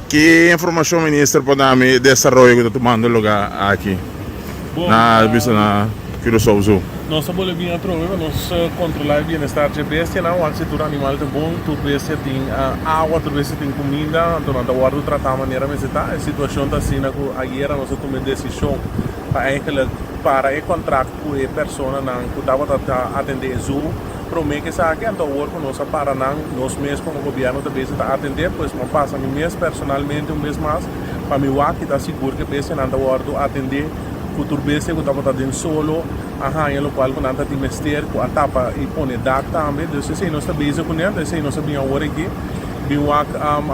Ki informashon minister por da mi desaroyo ku ta tumando lugá aki na bisa na Curaçao Zoo? Nos ta bolbe bin atrobe pa nos kontrolá e bienestar dje bestianan. Wak si tur animal ta bon, tur bestia tin awa, tur bestia tin kuminda, anto nan ta wòrdu tratá manera mester ta. E situashon ta asina ku ayera nos a tuma e desishon pa eigenlik para e kontrakt ku e personanan ku tabata ta atendé e zoo. Promé ku esaki, anto awor ku nos a para nan, nos mes komo gobièrnu ta besi ta atendé, pues mi a pasa mi mes personalmente un bes mas pa mi wak i ta sigur ku e bestianan ta wòrdu atendé, ku tur bestia ku tabata den solo a haña lokual ku nan ta tin mester, ku a tapa i pone dak tambe. Dus esei nos ta bezi kuné, anto esei nos a bin awor aki, bin wak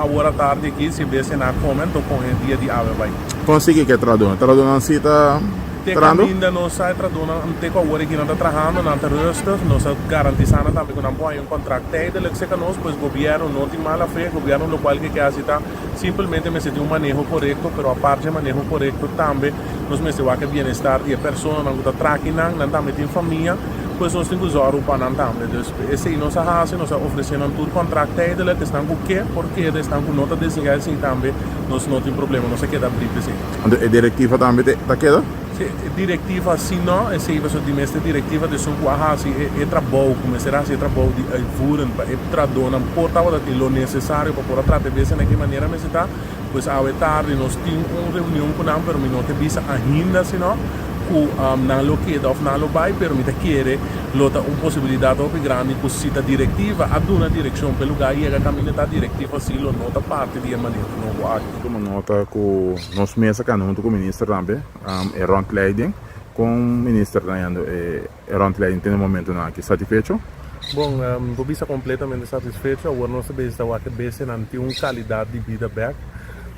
awor atardi aki si e bestianan a kome, anto kon e dia di awe bai. Kon sigui ku e tradunan? Tradunan si ta. Te Trahando? kaminda nos sa e tradonan te ku awor aki nan ta trahando, nan ta rustig. Nos a garantisá nan tambe ku nan por haña un kontrakt tijdelijk serka nos, pues gobièrnu no tin mala fe. Gobièrnu lokual ke ke hasi ta simpelmente mester tin un maneho korekto, pero apart dje maneho korekto tambe nos mester wak e bienestar di e personanan ku ta traha akinan. Nan tambe tin famia, pues nos tin ku zòru pa nan tambe. Dus esei nos a hasi, nos a ofresé nan tur kontrakt tijdelijk. Esnan ku ke por keda, esnan ku no ta deseá esei tambe nos no tin problema, nos a keda abrí p'esei. Anto e direktiva tambe ta keda? Si, e direktiva si no, esei pasobra di mester direktiva ta esun ku a hasi e trabou, ku mester hasi e trabou di uitvoeren pa e trahadónan por tabata tin lo nesesario pa por a trata e bestia na ki manera mester ta. Pues awe tardi nos tin un reunion ku nan, pero mi no ke bisa ainda si no ku nan lo keda òf nan lo bai, pero mi ta kere lo ta un posibilidat hopi grandi ku si ta direktiva a duna direkshon pa e lugá yega kaminda ta direktiva si lo no ta parti di e maneho nobo aki. Tuma nota ku nos mes a kanda huntu ku minister tambe e rondleiding. Kon minister ta yendo e rondleiding te na momentunan aki? Satisfecho? Bon, mi por bisa kompletamente satisfecho. Awor nos ta bezig ta wak e bestianan tin un kalidat di bida bek,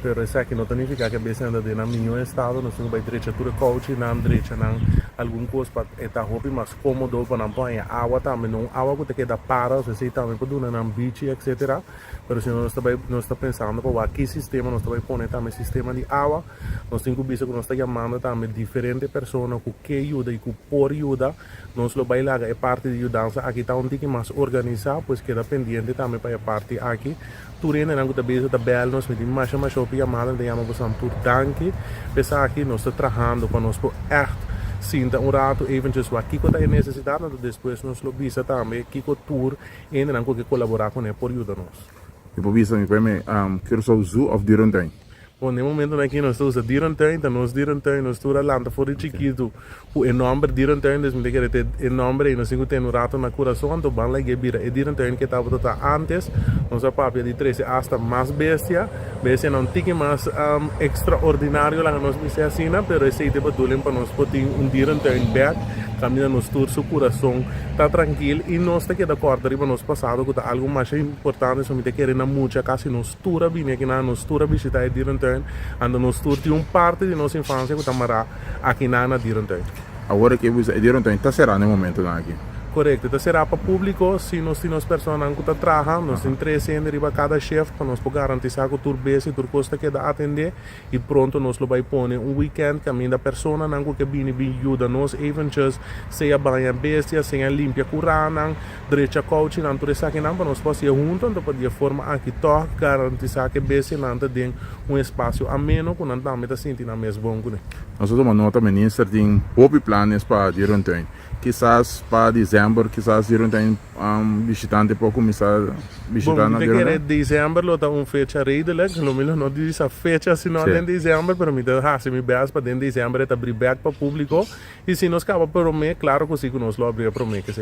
pero esaki no ta nifiká ku e bestianan ta den nan mihó estado. Nos tin ku bai drecha tur e kouchinan, drecha nan algun kos pa e ta hopi mas kómodo pa nan por haña awa tambe, no un awa ku ta keda para, esei tambe por duna nan bichi etcetera. Pero si nos ta bai, nos ta pensando pa wak ki sistema nos ta bai pone tambe sistema di awa. Nos tin ku bisa ku nos ta yamando tambe diferente persona ku ke yuda i ku por yuda. Nos lo bai laga e parti di yudansa aki ta un tiki mas organisá, pues keda pendiente tambe pa e parti aki. Tur hendenan ku ta bisa ta bèl nos, mi tin masha masha hopi yamada, mi ta yama boso tur danki pa esaki. Nos ta trahando pa nos por ègt sinta un ratu eventjes wak kiko ta e nesesidat, anto despues nos lo bisa tambe kiko tur Hendenan ku ke kolaborá kuné por yuda nos. Mi por bisa mi preme Curaçao Zoo of Dierentuin? Bon, den momentunan aki nos ta usa Dierentuin, ta nos Dierentuin, nos tur a lanta for di chikitu ku e nòmber Dierentuin, dus mi ta kere te e nòmber ei nos tin ku tene un ratu na kurason, anto ban lag'é bira e Dierentuin ke tabata ta ántes. Nos a papia di trese asta mas bestia, bestianan un tiki mas ekstraordinario laga nos bis'é asina, pero esei ta e bedoeling pa nos por tin un Dierentuin bèk kaminda nos tur su kurason ta trankil i nos ta keda kòrda riba nos pasado ku ta algu masha importante so mi ta kere na mucha kasi nos tur a bini akinan nos tur a bishita e dierentuin anto nos tur tin un parti di nos infansia ku ta mará akinan na dierentuin. Awor aki bo bisa e dierentuin ta será na e momentunan aki? Korekto, e ta será pa públiko si nos tin nos personanan ku ta traha nos tin tres hende riba kada shift pa nos por garantisá ku tur bes i tur kos ta keda atendé. I pronto nos lo bai pone un weekend kaminda personanan ku ke bini bin yuda nos eventjes, sea baña bestia, sea limpia kuranan, drecha kouchinan, tur esakinan pa nos por hasié hunto, anto pa di e forma aki tòg garantisá ku e bestianan ta den un espasio ameno ku nan tambe ta sinti nan mes bon kuné. Nos a tuma nota minister tin hopi planes pa dierentuin. Kisas pa december kisas dierentuin bishitante por kuminsá bishitá Bon, na mi ta kere dierentuin. december lo ta un fecha redelijk, lo mi lo no bisa fecha sino Sí. den december, pero mi ta hasi mi best pa den december e ta abri bek pa publico y si nos caba prome, claro cu si cu nos lo abri e prome ke.